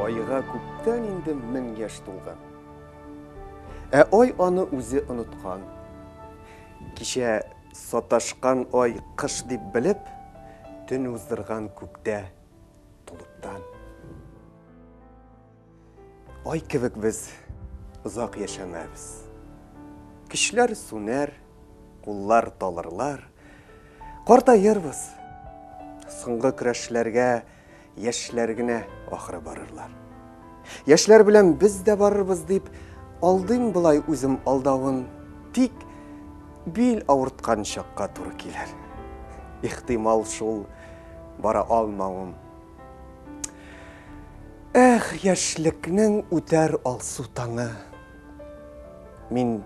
Айга күптән инде 1000 яшь тулган. Ә ай аны үзе оныткан. Кичә саташкан ай кыш дип белеп, төн уздырган күктә толыптан. Ай кебек без озак яшәмәбез. Көчләр сүнәр, куллар талырлар. Картаербыз. Соңгы көрәшләргә яшьләр генә ахыры барырлар. Яшьләр белән без дә барырбыз дип алдыйм болай үзем алдавын. Тик бил авырткан чакка туры килер. Ихтимал шул бара алмавым. Эх, яшьлекнең үтәр алсу таңы. Мин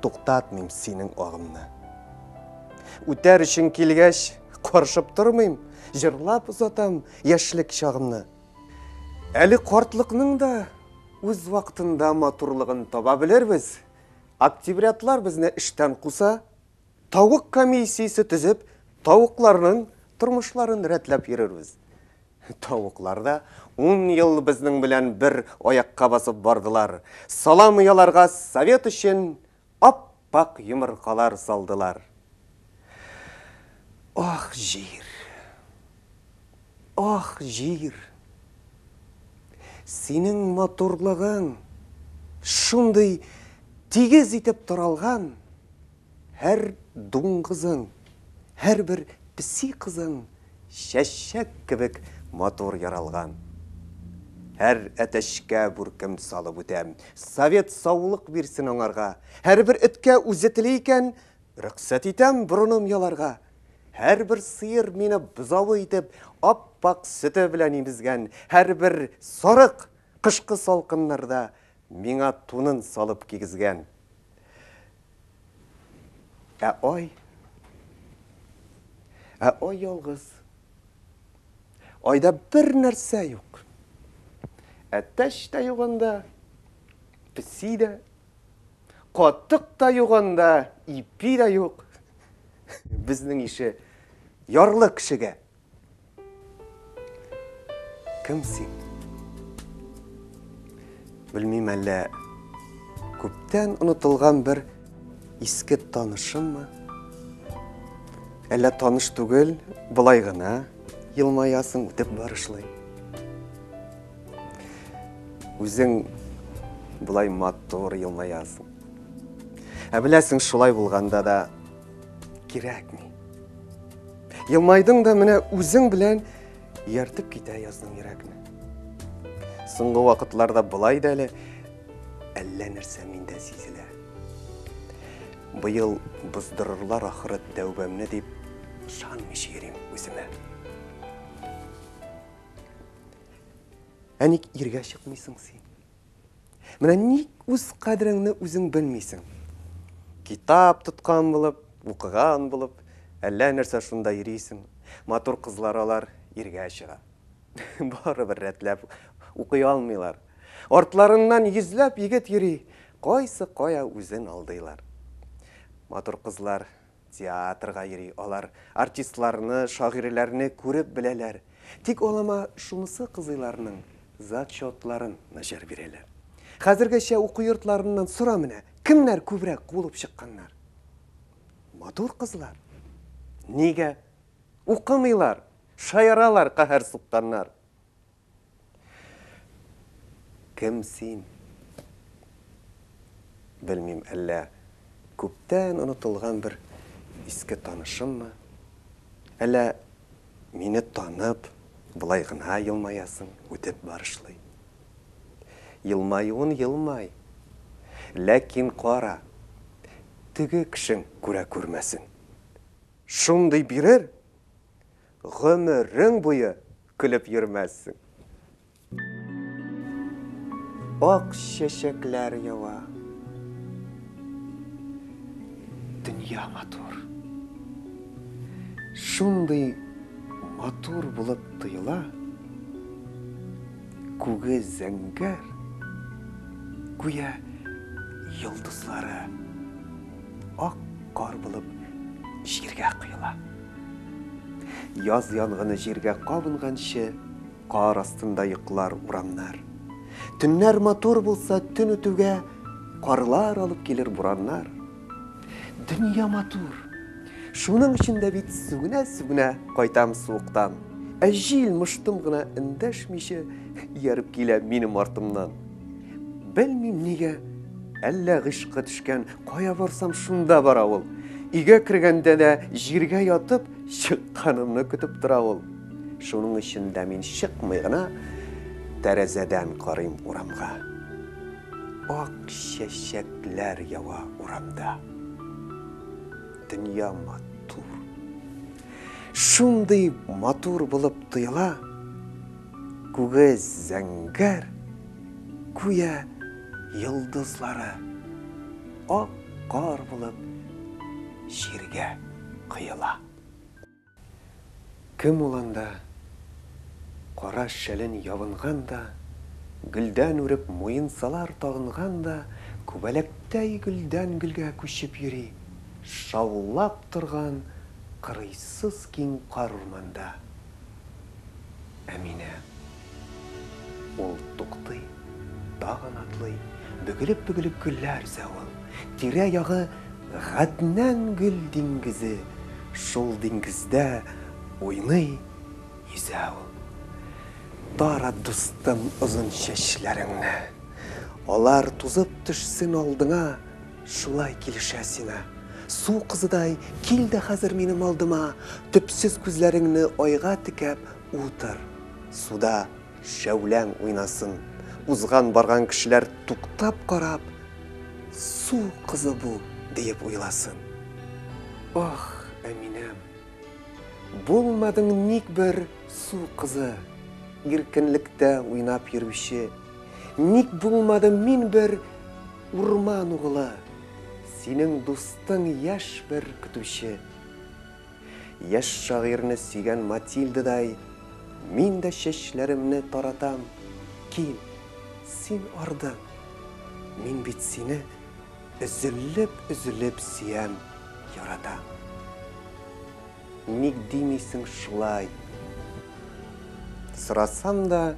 туктатмыйм синең агымны. Үтәр өчен килгәч, каршып тормыйм, җырлап озатам яшьлек чагымны. Әле картлыкның да үз вакытында матурлыгын таба белербез. Октябрятлар безне эштән куса, тавык комиссиясе төзеп, тавыкларның тормышларын рәтләп йөрербез. Тавыклар да 10 ел безнең белән бер аякка басып бардылар. Салам ояларга совет өчен ап-ак йомыркалар салдылар. Ах, җир! Ах, җир! Синең матурлыгың шундый тигез итеп таралган, һәр дуңгызың, һәрбер песи кызың чәчәк кебек матур яралган. Һәр әтәчкә бүркем салып үтәм. Совет саулык бирсен аңарга. Һәрбер эткә үзе тели икән, рөхсәт итәм борыным яларга. Һәрбер сыер мине бозавы итеп, ап-ак сөте белән имезгән. Һәрбер сарык кышкы салкыннарда миңа тунын салып кигезгән. Ә ай? Ә ай ялгыз. Айда бер нәрсә юк. Әтәч тә юк анда, песи дә, катык та юк анда, ипи дә юк. Безнең ише ярлы кешегә. Кем син? Белмим, әллә күптән онытылган бер иске танышыммы? Әллә таныш түгел, болай гына елмаясың үтеп барышлый. Үзең болай матур елмаясың. Ә беләсең, шулай булганда да кирәкми. Елмайдың да менә үзең белән ияртеп китә яздың йөрәкне. Соңгы вакытларда болай да әле әллә нәрсә миндә сизелә. Быел боздырырлар ахыры тәүбәмне дип ышанмыйча йөрим үземә. Ә ник иргә чыкмыйсың син? Менә ник үз кадереңне үзең белмисең? Китап тоткан булып, укыган булып, әллә нәрсә шунда йөрисең. Матур кызлар алар иргә чыга. Барыбер рәтләп укый алмыйлар. Артларыннан йөзләп егет йөри, кайсы кая үзен алдыйлар. Матур кызлар театрга йөри, алар артистларны, шагыйрьләрне күреп беләләр. Тик алама шунысы кызыйларның зачетларын начар бирәләр. Хәзергәчә уку йортларыннан сора менә, кемнәр күбрәк куылып чыкканнар? Матур кызлар. Нигә? Укымыйлар, шаяралар каһәр сукканнар. Кем син? Белмим, әллә күптән онытылган бер иске танышыммы? Әллә мине танып, болай гына елмаясың, үтеп барышлый. Елмаюын елмай, ләкин кара, теге кешең күрә күрмәсен. Шундый бирер, гомерең буе көлеп йөрмәссең. Ак чәчәкләр ява. Дөнья матур. Шундый матур булып тоела. Күге зәңгәр, гүя йолдызлары ак кар булып җиргә коела. Яз янгыны җиргә кабынганчы, Кар астында йоклар урамнар. Төннәр матур булса, төн үтүгә карлар алып килер бураннар. Дөнья матур. Шуның өчен дә бит сүгенә-сүгенә кайтам суыктан. Ә җил мыштым гына эндәшмичә ияреп килә минем артымнан. Белмим нигә, әллә гыйшкы төшкән, кая барсам шунда бара ул. Өйгә кергәндә дә җиргә ятып, чыкканымны көтеп тора ул. Шуның өчен дә мин чыкмый гына тәрәзәдән карыйм урамга. Ак чәчәкләр ява урамда. Дөнья матур. Шундый матур булып тоела. Күге зәңгәр, гүя йолдызлары ак кар булып җиргә коела. Кем ул анда? Кара шәлен ябынган да, гөлдән үреп муенсалар тагынган да, күбәләктәй гөлдән гөлгә күчеп йөри, шаулап торган кырыйсыз киң карурманда. Әминә. Ул туктый, тагын атлый, бөгелеп-бөгелеп гөлләр өзә ул. Тирә-ягы гаднән гөл диңгезе, шул диңгездә уйный, йөзә ул. Тарат, дустым, озын чәчләреңне. Алар тузып төшсен алдыңа, шулай килешә сиңа. Су кызыдай, кил дә хәзер минем алдыма, төпсез күзләреңне айга текәп утыр. Суда шәүләң уйнасын. Узган-барган кешеләр туктап карап, су кызы бу, диеп уйласын. Ах, Әминәм, булмадың ник бер су кызы, иркенлектә уйнап йөрүче. Ник булмадым мин бер урман угылы, синең дустың яшь бер көтүче. Яшь шагыйрьне сөйгән Матильдадай, мин дә чәчләремне таратам. Кил, син ардың. Мин бит сине өзелеп-өзелеп сөям, яратам. Ник димисең шулай? Сорасам да,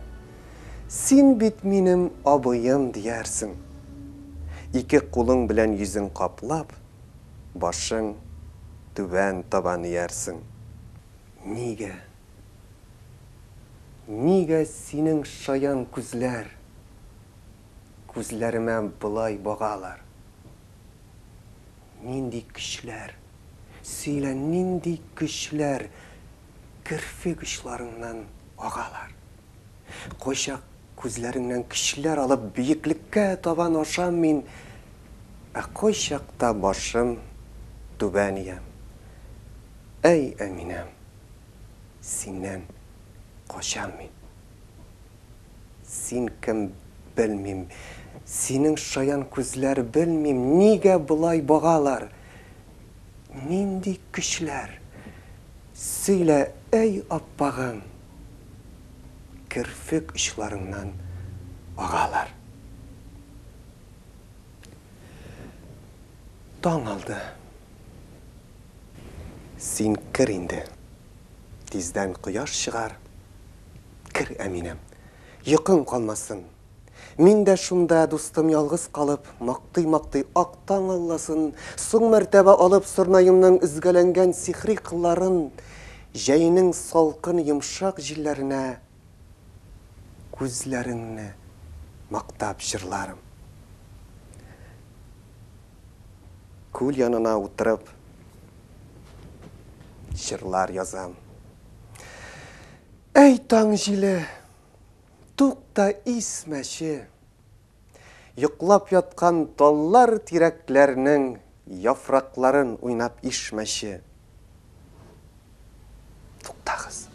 син бит минем абыем диярсең. Ике кулың белән йөзең каплап, башың түбән табан иярсең. Нигә? Нигә синең шаян күзләр күзләремә болай багалар? Нинди көчләр, сөйлә, нинди көчләр керфек очларыңнан агалар? Кайчак күзләреңнән көчләр алып бөеклеккә табан ашам мин, ә кайчакта башым түбән иям. Әй, Әминәм, синнән качам мин. Син кем, белмим, синең шаян күзләр, белмим, нигә болай багалар? Нинди көчләр? Сөйлә, әй аппагым, керфек очларыңнан агалар. Таң алды. Син кер инде. Тиздән кояш чыгар. Кер, Әминәм. Йокың калмасын. Мин дә шунда, дустым, ялгыз калып, мактый-мактый ак таң алласын, соң мәртәбә алып сорнаемның өзгәләнгән сихри кылларын җәйнең салкын йомшак җилләренә күзләреңне мактап җырларым. Күл янына утырып җырлар язам. Әй, таң җиле, тукта, исмәче! Йоклап яткан таллар тирәкләрнең яфракларын уйнап ишмәче. Туктагыз.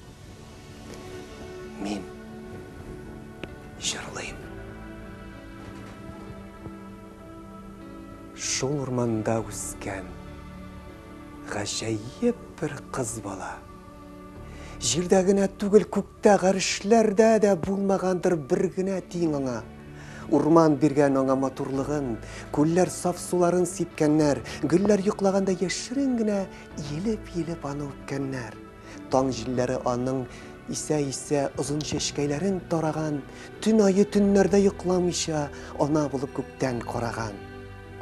Мин җырлыйм. Шул урманда үскән гаҗәеп бер кыз бала. Җирдә генә түгел, күктә, гарешләрдә дә булмагандыр бер генә тиң аңа. Урман биргән аңа матурлыгын, күлләр саф суларын сипкәннәр, гөлләр йоклаганда яшерен генә иелеп-иелеп аны үпкәннәр. Таң җилләре аның Исә-исә озын чәчкәйләрен тараган, Төн ае төннәрдә йокламыйча, Ана булып күктән караган.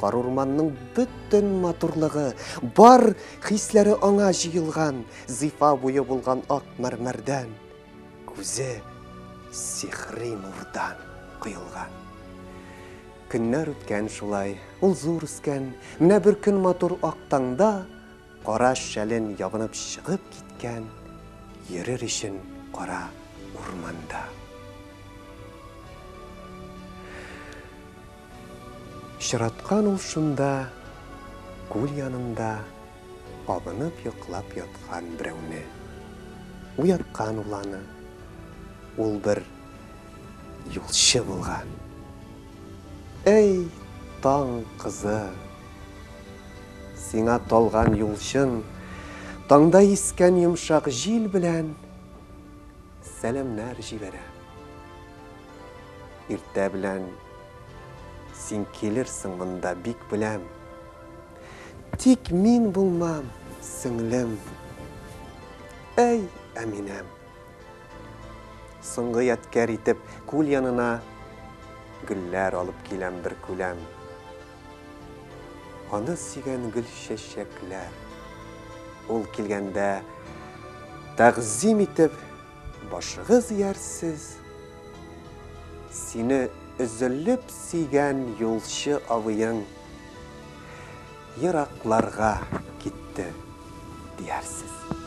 Карурманның бөтен матурлыгы, Бар хисләре аңа җыелган, Зифа буе булган ак мәрмәрдән, Күзе сихри нурдан коелган. Көннәр үткән шулай, ул зур үскән, Менә бер көн матур ак таңда Кара шәлен ябынып чыгып киткән, Йөрер өчен кара урманда. Очраткан ул шунда, күл янында Абынып йоклап яткан берәүне. Уяткан ул аны. Ул бер юлчы булган. Әй, таң кызы! Сиңа талган юлчың, Таңда искән йомшак җил белән Сәламнәр җибәрә. Иртә белән син килерсең монда, бик беләм. Тик мин булмам, сеңлем. Әй, Әминәм. Соңгы ядкәр итеп күл янына Гөлләр алып киләм бер күләм. Аны сөйгән гөл-чәчәкләр. Ул килгәндә тәгъзим итеп башыгыз иярсез. Сине өзелеп сөйгән юлчы абыең еракларга китте, диярсез.